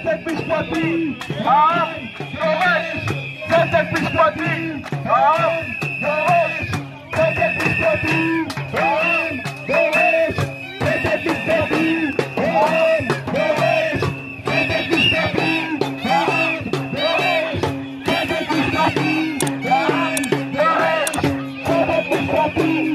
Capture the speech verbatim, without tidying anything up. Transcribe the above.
Tek pişkatî, am, dawayış. Tek pişkatî, am, dawayış. Tek pişkatî, am, dawayış. Tek pişkatî, am, dawayış. Tek pişkatî, am, dawayış. Tek pişkatî, am, dawayış. Tek pişkatî,